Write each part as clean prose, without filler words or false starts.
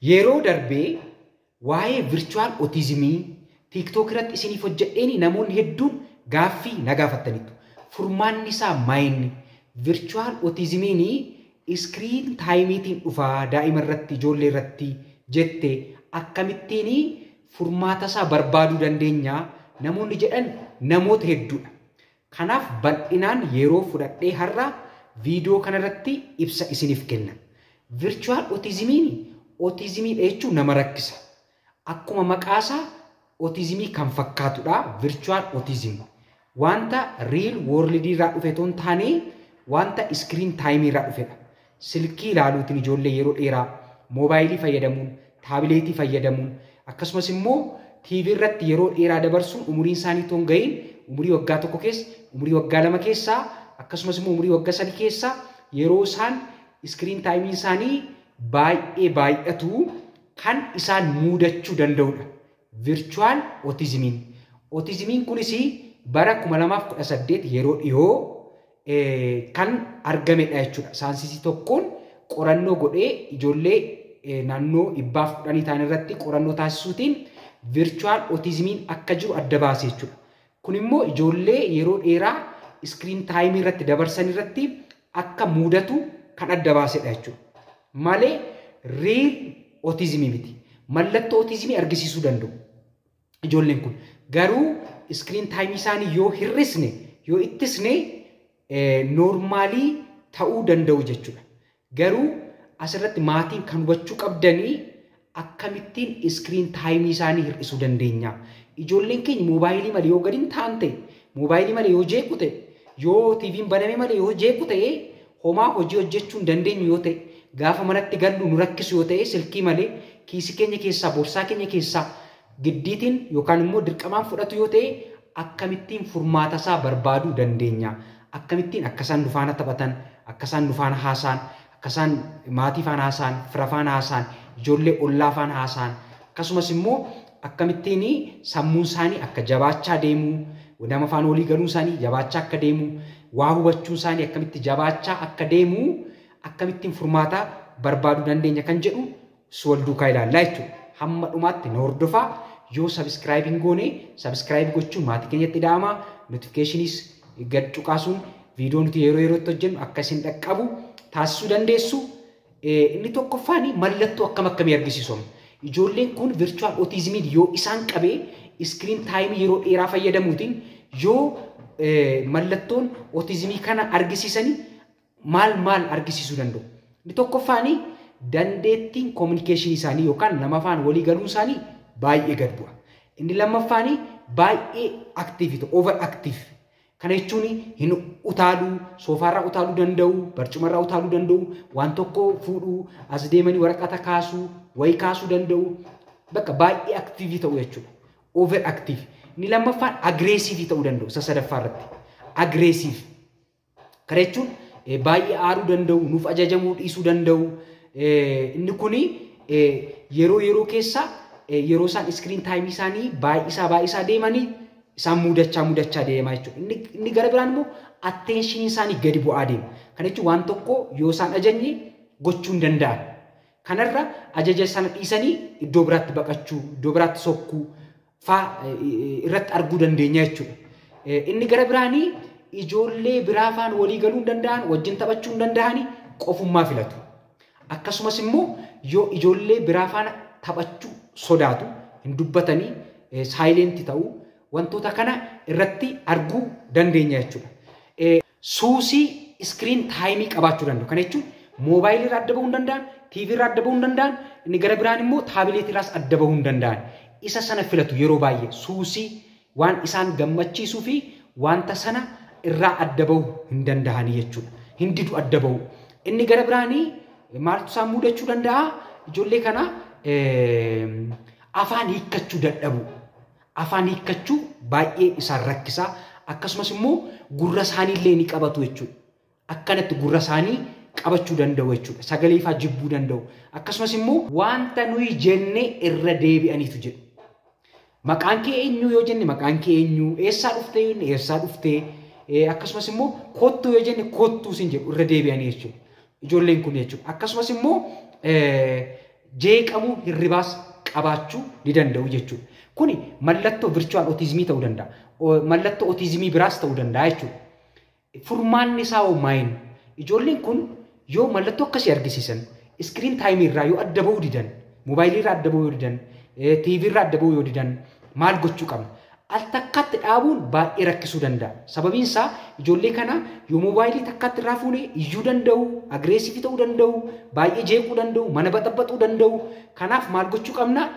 Yeroo darbee waa'ee virtual autismii TikTok irratti isiniif hojjedheen namoonni hedduun gaaffii na gaafattaniitu. Furmaanni isaa maayinni? Virtual autismiin screen timeiitiin dhufaa daa'ima irratti, ijoollee irratti jette, akkamittiin furmaata isaa barbaaduu dandeenya namoonni jedhan namoota hedduudha. Kanaaf bal'inaan yeroo fudhadhee har'a viidiyoo kanarratti ibsa isiniif kenna. Virtual autismiin autismiidha jechuun nama rakkisa. Akkuma maqaasaa autismii kan fakkaatudha virtual autism. Wanta real world irraa dhufe otoo hin taane, wanta screen time irraa dhufedha. Silkii ilaaluutiin ijoollee yeroo dheeraa moobaayilii fayyadamuun, taabileetii fayyadamuun, akkasumas immoo TV irratti yeroo dheeraa dabarsuun, umuriin isaanii otoo hin gahiin umurii waggaa 1 keessa, umurii waggaa 2 keessaa, akkasumas immoo umurii waggaa 3 keessaa yeroo isaan screen timeiin isaanii baay'ee baay'atu kan isaan mudachuu danda'udha. Virtual autismiin. Autismiin kunis bara 2018 yeroo dhiyoo kan argamedha jechuudha. Saayinsisii tokkoon qorannoo godhee ijoollee naannoo 110 ta'an irratti qorannoo taasisuutiin virtual autismiin akka jiru adda baase jechuudha. Kun immoo ijoollee yeroo dheeraa screen timeii irratti dabarsan irratti akka mudatu kan adda baasedha jechuudha. Malee real autismii miti. Mallattoo autismii argisiisuu danda'u ijoolleen kun. Garuu screen timeii isaanii yoo hir'isne, yoo ittisne, normalii ta'uu danda'u jechuudha. Garuu asirratti maatiin kan hubachuu qabdanii, akkamittiin screen timeii isaanii hir'isuu dandeenya? Ijoolleen keenya moobaayilii malee yoo gadi hin ta'an ta'e, moobaayilii malee yoo jeequ ta'e, yoo TVn baname malee yoo jeequ ta'e, homaa hojii hojjechuu hin dandeenyu yoo ta'e, gaafa manatti gallu nu rakkisu yoo ta'e, silkii malee kiisii keenya keessaa, boorsaa keenya keessaa giddiitiin yookaan immoo dirqamaan fudhatu yoo ta'e, akkamittiin furmaata isaa barbaaduu dandeenya? Akkamittiin akka isaan nu faana taphatan, akka isaan nu faana haasa'an, akka isaan maatii faana haasa'an, fira faana haasa'an, ijoollee ollaa faana haasa'an, akkasumas immoo akkamittiin sammuun isaanii akka jabaachaa deemu, nama faana walii galuun isaanii jabaachaa akka deemu, waa hubachuun isaanii akkamitti jabaachaa akka deemu, akkamittiin furmaata barbaaduu dandeenya kan jedhu wal duukaa ilaallaa jechuudha. Hamma dhumaatti na hordofaa. Yoo subscribe hin goone, subscribe gochuun maatii keenyatti ida'amaa. Notificationiis gad cuqaasuun viidiyoo nuti yeroo yerootti hojjennu akka isin dhaqqabu taasisuu dandeessu. Inni tokkoffaan mallattoo akkam akkamii argisiisu? Ijoolleen kun virtual autismiin yoo isaan qabee, screen timeii yeroo dheeraa fayyadamuutiin yoo mallattoon autismii kana argisiisanii, maal maal argisiisuu danda'u? Inni tokkoffaan dandeettiin communicationii isaanii yookaan nama faana walii galuun isaanii baay'ee gad bu'a. Inni lammaffaan baay'ee active ta'u, over active. Kana jechuun hin utaaluu, soofaarraa utaaluu danda'u, barcumarraa utaaluu danda'u, waan tokko fuudhuu, as deemanii waraqata kaasuu, wayii kaasuu danda'u. Bakka baay'ee active ta'u jechuudha. Over active. Inni lammaffaan aggressive ta'uu danda'u isa sadaffaa irratti. Aggressive. Kana jechuun baay'ee aaruu danda'u, nuuf ajajamuu dhiisuu danda'u. Inni kuni yeroo yeroo keessa yeroo isaan screen timeii isaanii baay'isaa baay'isaa deemanii isaan mudachaa mudachaa deemaa jechuudha. Inni gara biraan immoo attentionii isaanii gadi bu'aa deema. Kana jechuun waan tokko yoo isaan ajajne gochuu hin danda'an. Kanarra ajaja sana dhiisanii iddoo biraatti baqachuu, iddoo biraatti sokkuu faa irratti arguu dandeenya jechuudha. Inni gara biraanii ijoollee biraa faana walii galuu hin danda'an, wajjin taphachuu hin danda'ani, qofummaa filatu. Akkasumas immoo yoo ijoollee biraa faana taphachuu sodaatu, hin dubbatanii, silentii ta'uu, wantoota kana irratti arguu dandeenya jechuudha. Suusii screen timeii qabaachuu danda'u. Kana jechuun moobaayilii irraa adda bahuu hin danda'an, TV irraa adda bahuu hin danda'an, inni gara biraan immoo taabileetii irraas adda bahuu hin danda'an. Isa sana filatu yeroo baay'ee, suusii waan isaan gammachiisuu fi wanta sana irraa adda bahuu hin danda'anii jechuudha. Hin didu adda bahu. Inni gara biraanii maaltu isaan mudachuu danda'a? Ijoollee kana afaan hiikkachuu dadhabu. Afaan hiikkachuu baay'ee isaan rakkisa. Akkasumas immoo gurra isaanii illee ni qabatu jechuudha. Akkanatti gurra isaanii qabachuu danda'u jechuudha. Sagalee ifaa jibbuu danda'u. Akkasumas immoo wanta nuyi jenne irra deebi'aniitu jedhu. Maqaan kee eenyu yoo jenne, maqaan kee eenyu, eessaa dhuftee yoo jenne, eessaa dhuftee, akkasumas immoo kottuu yoo jenne, kottuu sin jedhu irra deebi'anii jechuudha. Ijoolleen kun jechuudha. Akkasumas immoo Jeeqamuu hirribaas qabaachuu ni danda'u jechuudha. Kuni mallattoo virtual autismii ta'uu danda'a. Mallattoo autismii biraas ta'uu danda'a jechuudha. Furmaanni isaa hoo maayin? Ijoolleen kun yoo mallattoo akkasii argisiisan, screen time irraa yoo adda ba'uu didan, moobaayilii irraa adda ba'uu yoo didan, TV irraa adda ba'uu yoo didan, maal gochuu qabna? Al takkaatti dhaabuun baay'ee rakkisuu danda'a. Sababiin isaa ijoollee kana yoo moobaayilii takkaatti irraa fuune iyyuu danda'u, aggressive ta'uu danda'u, baay'ee jeequu danda'u, mana baxaxaxuu danda'u. Kanaaf maal gochuu qabna?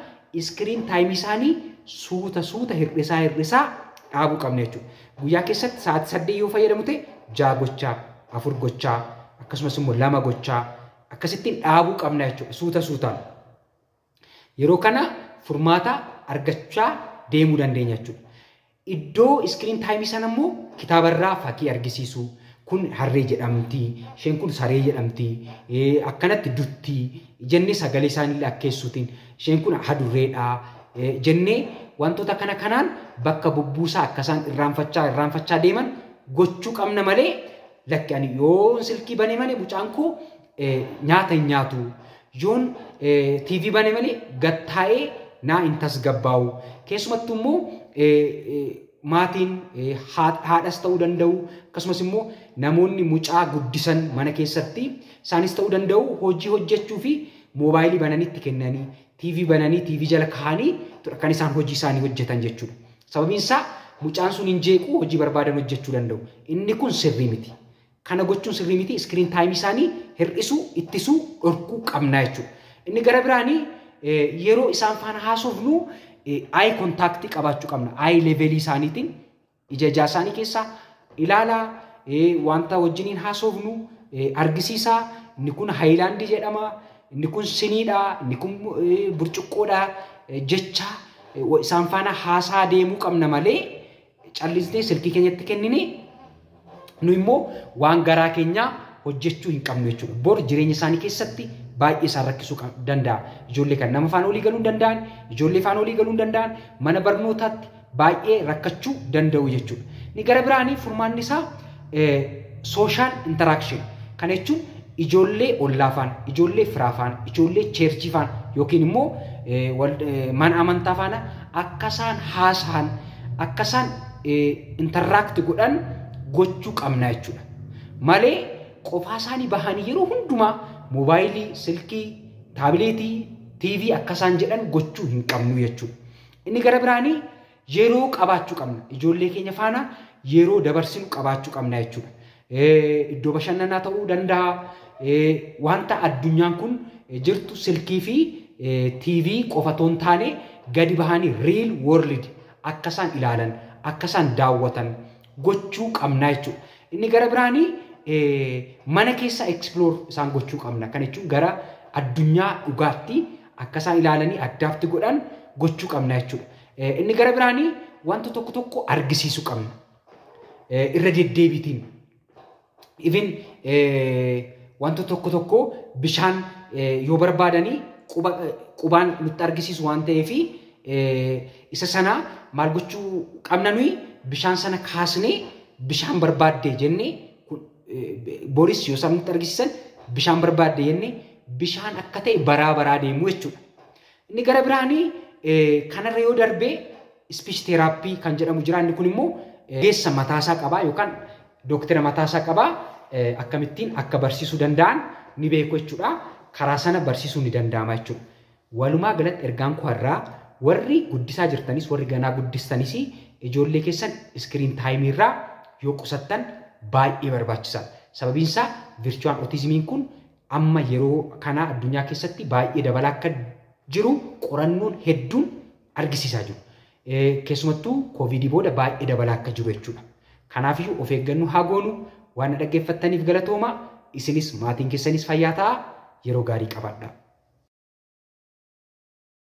Screen time isaanii suuta suuta hir'isaa hir'isaa dhaabuu qabna jechuudha. Guyyaa keessatti sa'aatii 8 yoo fayyadamu ta'e 6 gochaa, 4 gochaa, akkasumas immoo 2 gochaa akkasittiin dhaabuu qabna jechuudha suuta suutaan. Yeroo kana furmaata argachaa deemuu dandeenya jechuudha. Iddoo screen time sana immoo kitaabarraa fakkii argisiisuu. Kun harree jedhamti, isheen kun saree jedhamti, akkanatti dutti jennee sagalee isaaniillee akkeessuutiin, isheen kun hadurreedha jennee wantoota kana kanaan bakka bubbuusaa akka isaan irraanfachaa irraanfachaa deeman gochuu qabna malee, lakki ani yoon silkii bane malee mucaan koo nyaata hin nyaatu, yoon TV bane malee gattaa'ee naa hin tasgabbaa'u. Keessumattuu immoo maatiin haadhas ta'uu danda'u, akkasumas immoo namoonni mucaa guddisan mana keessatti isaanis ta'uu danda'u, hojii hojjechuu fi moobaayilii bananitti kennanii, TV bananii TV jala kaa'anii kan isaan hojii isaanii hojjetan jechuudha. Sababiin isaa mucaan sun hin jeequ, hojii barbaadan hojjechuu danda'u. Inni kun sirrii miti. Kana gochuun sirrii miti. Screen time isaanii hir'isuu, ittisuu, dhorkuu qabna jechuudha. Inni gara biraanii yeroo isaan faana haasofnu eye contact qabaachuu qabna. Eye level isaaniitiin ija ijaa isaanii keessaa ilaalaa, wanta wajjiniin haasofnu argisiisaa. Inni kun haayilaandii jedhama. Inni kun siniidha. Inni kun burcuqqoodha. Jecha isaan faana haasaa deemuu qabna malee callisnee silkii keenyatti kennine nu immoo waan garaa keenyaa hojjechuu hin qabnu jechuudha. Bor jireenya isaanii keessatti baay'ee isaan rakkisuu danda'a. Ijoollee kan nama faana olii galuu hin danda'an, ijoollee faana olii galuu hin danda'an, mana barnootaatti baay'ee rakkachuu danda'u jechuudha. Inni gara biraanii furmaanni isaa social interaction. Kana jechuun ijoollee ollaa faana, ijoollee firaa faana, ijoollee church faana yookiin immoo mana amantaa faana akka isaan haasa'an, akka isaan interact godhan gochuu qabna jechuudha. Malee qofaa isaanii bahanii yeroo hundumaa moobaayilii, silkii, taabileetii, TV akka isaan jedhan gochuu hin qabnu jechuudha. Inni gara biraanii yeroo qabaachuu qabna. Ijoollee keenya faana yeroo dabarsinu qabaachuu qabna jechuudha. Iddoo bashannanaa ta'uu danda'a. Wanta addunyaan kun jirtu silkii fi TV qofa otoo hin taane gadi bahanii real world akka isaan ilaalan, akka isaan daawwatan gochuu qabna jechuudha. Inni gara biraanii mana keessa explore isaan gochuu qabna. Kana jechuun gara addunyaa dhugaatti akka isaan ilaalanii adapt godhan gochuu qabna jechuudha. Inni gara biraanii wanta tokko tokko argisiisuu qabna. Irra deddeebiitiin. Even wanta tokko tokko bishaan yoo barbaadanii qubaan nutti argisiisu waan ta'eef, isa sana maal gochuu qabna? Nuyi bishaan sana kaasnee bishaan barbaadde jennee, boris yoo isaan nutti argisiisan bishaan barbaadde jennee bishaan akka ta'e baraa baraa deemuu jechuudha. Inni gara biraanii kanarra yoo darbee speech therapy kan jedhamu jira. Inni kun immoo geessa mataasaa qabaa yookaan dooktara mataasaa qabaa, akkamittiin akka barsiisuu danda'an ni beeku jechuudha. Karaa sana barsiisuu ni danda'ama jechuudha. Walumaa galatti ergaan koo har'aa, warri guddisaa jirtanis, warri ganaa guddistanis, ijoollee keessan screen time irraa yoo qusattan baay'ee barbaachisaadha. Sababiin isaa virtual autismiin kun amma yeroo kana addunyaa keessatti baay'ee dabalaa akka jiru qorannoon hedduun argisiisaa jiru. Keessumattuu koovidii booda baay'ee dabalaa akka jiru jechuudha. Kanaafiyyuu of eeggannoo haa goonu. Waan na dhaggeeffattaniif galatooma. Isinis maatiin keessanis fayyaa ta'a. Yeroo gaarii qabaadhaa.